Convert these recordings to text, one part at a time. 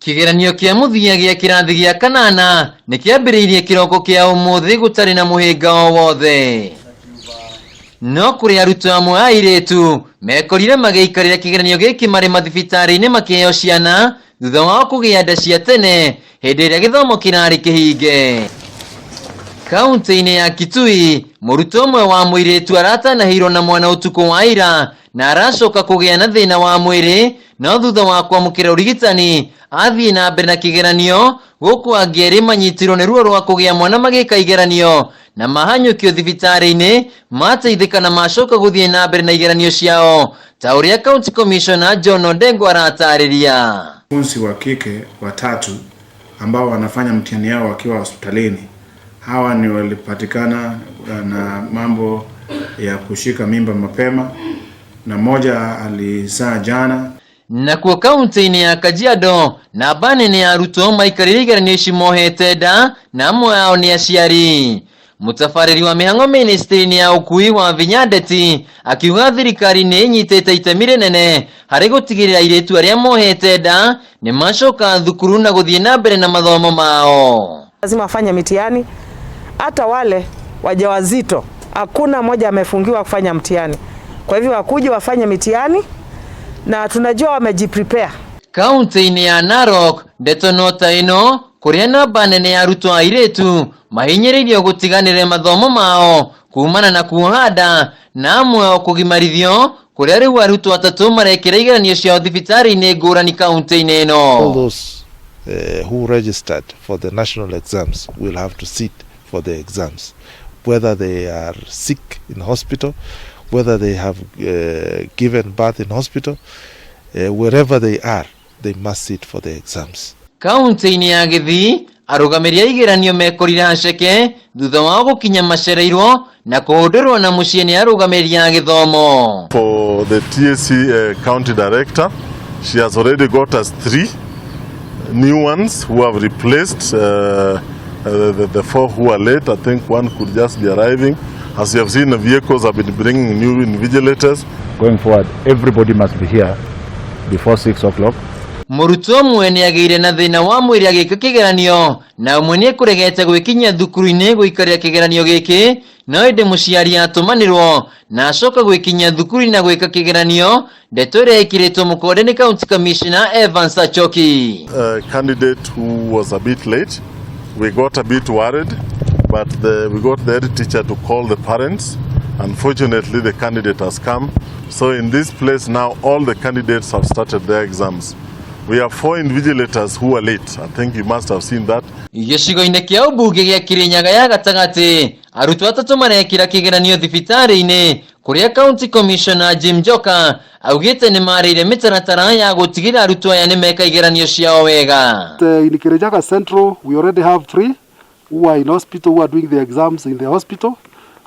Kĩgeranio kĩa mũthia gĩa kĩrathi gĩa kanana nĩ kĩambĩrĩirie kĩroko kĩa ũmũthĩ gũtarĩ na mũhĩnga o wothe. No kũrĩ arutwo amwe a airĩtu mekorire magĩikarĩra kĩgeranio gĩkĩ marĩ mathibitarĩ-inĩ makĩheo ciana thutha wao kũgĩa nda cia tene hĩndĩ ĩrĩa gĩthomo kĩrarĩ kĩhinge. Kaunti-inĩ ya Kitui, mũrutwo ũmwe wa mũirĩtu aratanahĩirwo na mwana ũtukũ wa ira na aracoka kũgĩa na thĩna wa mwĩrĩ no thutha wa kwamũkĩra ũrigitani athiĩ na mbere na kĩgeranio gũkũ angĩ erĩ manyitirwo nĩ ruo rwa kũgĩa mwana magĩka igeranio na mahanyũkio thibitarĩ-inĩ mateithĩka na macoka gũthiĩ na mbere na igeranio ciao ta ũrĩa County Commissioner John Odengo aratarĩria. Wanafunzi wa kike watatu ambao wanafanya mtihani yao wakiwa hospitalini. Hawa ni walipatikana na mambo ya kushika mimba mapema na mmoja alizaa jana. Nakuo kaunti-inĩ ya Kajiado namba nene ya arutwo maikarĩire igeranio ici mohete nda na amwe ao nĩ aciari. Mũtabarĩri wa mĩhang'o ministry-inĩ ya ũkui wa Vinya Ndeti akiuga thirikari nĩ ĩnyitĩte itemi rĩnene harĩ gũtigĩrĩra airĩtu arĩa mohete nda nĩ macoka thukuru na gũthiĩ na mbere na mathomo mao. Lazima wafanye mitihani, hata wale wajawazito hakuna mmoja amefungiwa kufanya mtihani. Kwa hivyo wakuje wafanye mitihani na tunajua wamejiprepare. Kaunti-inĩ ya Narok ndeto no ta ĩno kũrĩa namba nene ya arutwo airĩtu mahinyĩrĩirio gũtiganĩria mathomo mao kumana na kuoha nda na amwe ao kũgimarithio kũrĩa rĩu arutwo atatũ marekĩra igeranio ciao thibitarĩ-inĩ ngũrani kaunti-inĩ ĩno. All those who registered for the national exams will have to sit for the exams, whether they are sick in hospital, whether they have given birth in hospital, wherever they are, they must sit for the exams. Kaunti-inĩ ya Gĩthii arũgamĩrĩri a igeranio mekorire haceke thutha wao gũkinya macereirwo na kũhũndũrwo na mũciĩ nĩ arũgamĩrĩri a gĩthomo. For the TSC county director, she has already got us three new ones who have replaced the four who are late. I think one could just be arriving. As you have seen, the vehicles have been bringing new invigilators. Going forward, everybody must be here before 6 o'clock. Mũrutwo ũmwe nĩ agĩire na thĩna wa mwĩrĩ agĩka kĩgeranio na ũmwe nĩ ekũregete gwĩkinyia thukuru-inĩ gũikarĩra kĩgeranio gĩkĩ no ĩndĩ mũciari atũmanĩrwo na acoka gwĩkinyia thukuru na gwĩka kĩgeranio ndeto ĩrĩa ĩkĩrĩtwo mũkonde nĩ County Commissioner Evans Achoki. Candidate who was a bit late, we got a bit worried, but we got the head teacher to call the parents. Unfortunately, the candidate has come. So in this place now, all the candidates have started their exams. We have four invigilators who are late. I think you must have seen that. Gĩcigo-inĩ kĩa ũmbunge gĩa Kĩrĩnyaga ya gatagatĩ arutwo atatũ marekĩra kĩgeranio thibitarĩ-inĩ kũrĩa County Commissioner Jim Njoka augĩte nĩ marĩire mĩtaratara ya gũtigĩrĩra arutwo aya nĩ meka igeranio ciao wega. In Kirinyaga Central, we already have three who are in hospital, who are doing the exams in the hospital.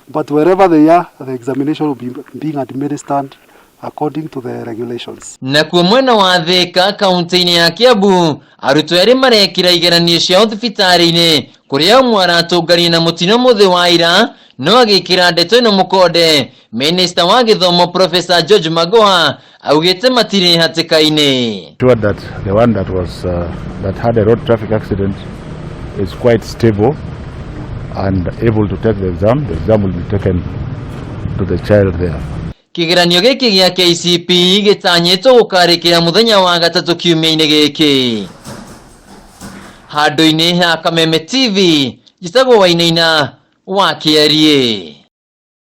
But wherever they are, the examination will be being administered according to the regulations. Nakuo mwena wa Thika kaunti-inĩ ya Kiambu arutwo erĩ marekĩra igeranio ciao thibitarĩ-inĩ kũrĩa ũmwe aratũnganire na mũtino mũthĩ wa ira no agĩkĩra ndeto ĩno mũkonde Minista wa gĩthomo Professor George Magoha augĩte matirĩ hatĩka-inĩ. Sure that the one that was that had a road traffic accident is quite stable and able to take the exam. The exam will be taken to the child there. Kĩgeranio gĩkĩ gĩa KCPE gĩtanyĩtwo gũkarĩkĩra mũthenya wa gatatũ kiumia-inĩ gĩkĩ. Handũ-inĩ ha Kameme TV, njĩtagwo Wainaina wa Kĩariĩ.